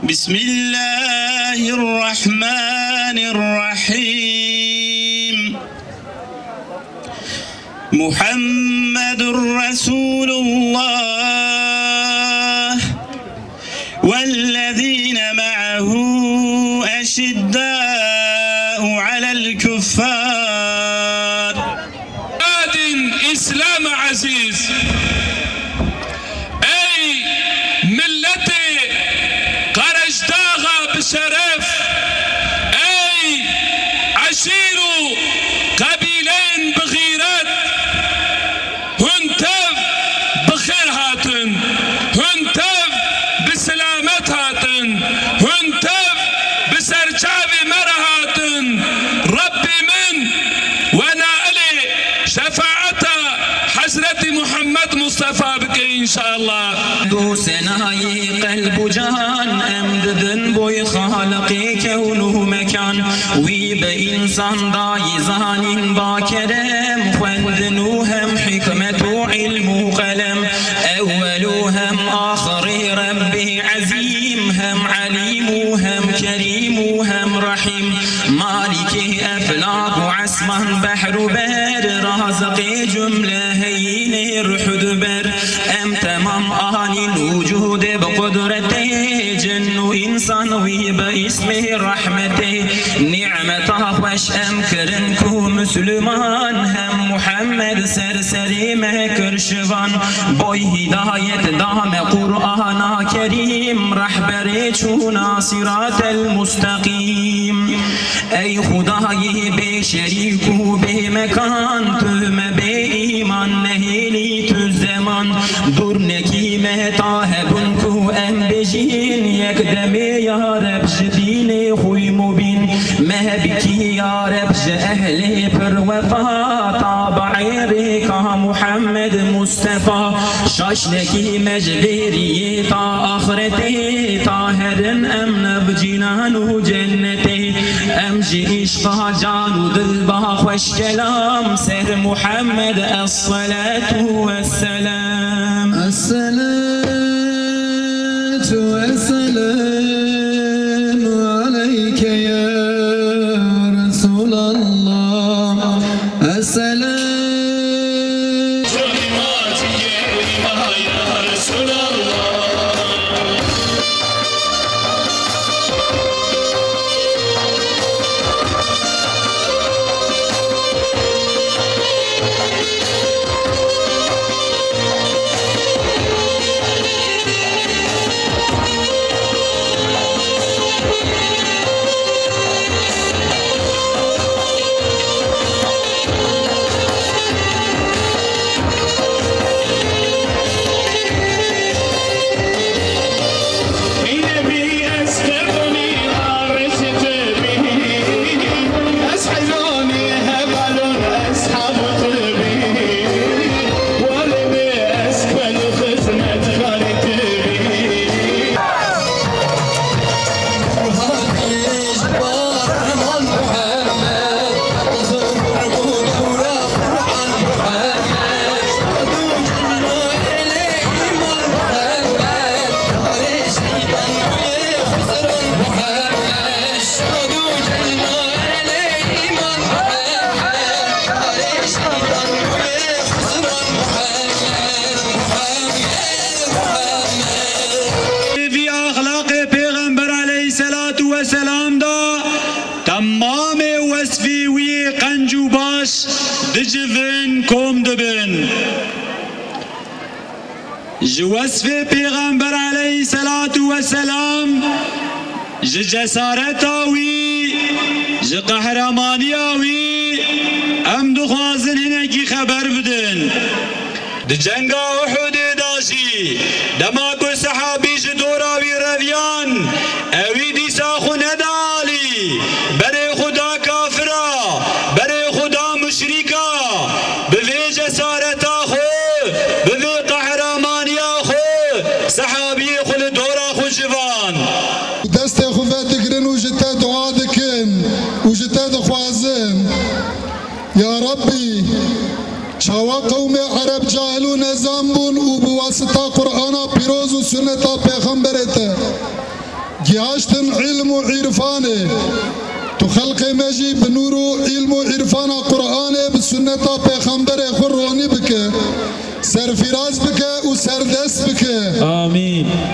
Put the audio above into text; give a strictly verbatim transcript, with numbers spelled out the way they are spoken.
بسم الله الرحمن الرحيم. محمد رسول الله والذين معه أشداء على الكفار. Adin Îslam ezîz. Ey milletê Qerejdaxa bi şeref, ey eşîr û qebîleyên bi xîret, hûn tev bi xêr hatin, hûn tev bi silamet hatin, hûn tev bi serçavê me re hatin. Rebbê min we nailê şefaeta Hezretî Muhammed Mustafa bike înşallah. Dû senayê qelb û cihan, em didin boy Xaliqê kewn û mekan. Wî bi însan dayî zanîn ba kerem, xwendin û hem hikmet û ilm û qelem. Ewwel û hem axirê Rebbê ezîm, hem elîm û hem kerîm û hem rehîm. Malîkê eflak û esman, behr û ber, raziqê cumle heyînê ruh û diber. Em temam anîn wicûdê bi qudretê, cin û însan wî bi îsmê rehmetê. Nîmeta xweş em kirin ku Misliman, hem Muhammed ser serê me kir şivan. Boy hîdayet da me Qur'ana Kerîm, rehberê çûna siratel musteqîm. Ey Xwedayê bê şerîk û bê mekan, tu me bê îman nehêlî tu zeman. Dûr nekî me ta hebûn ku em bêjîn, yek demê ya Reb ji dînê xwî mubîn. Me bikî ya Reb ji ehlê pir wefa, tabi'ê rêka Muhammed Mustafa. Şaş nekî me ji bêriyê ta axretê, ta herin em nav cînan û cennetê. Em ji îşqa can û dil ba xweş kelam, ser Muhammed es-salatu wes-selam. Es-salatu wes-selamu aleyke ya Resulallah. Es-salatu Vî axlaqê Pêxember aleyhisselatu vesselam da temamê wesfê wî qenc û baş dicivin, kom dibin. Ji wesfê Pêxember aleyhisselatu vesselam, ji cesareta wî, ji qehremanîya wî em dixwazin hinekî xeber bidin. Di cenga Uhudê de jî, dema ku sehabî ji dora wî reviyan, ewî dîsa xwe neda alî, berê xwe da kafira, berê xwe da muşrîka, bi vê cesareta xwe, bi vê qehramaniya xwe, sehabiyê xwe li dora xwe civan. Destê xwe vedigirin û ji te dua dikin û ji te dixwazin. Ya Rabbî, çawa qewmê Ereb cahil û nezan bûn û bi wasita Qur'ana pîroz û Gihaştin îlm û îrfanê. Tu xelqê me jî bi nûr û îlm û îrfana Qur'anê bi sunneta Pêxemberê xwe ronî bike. Serfiraz bike û serdest bike. Amîn.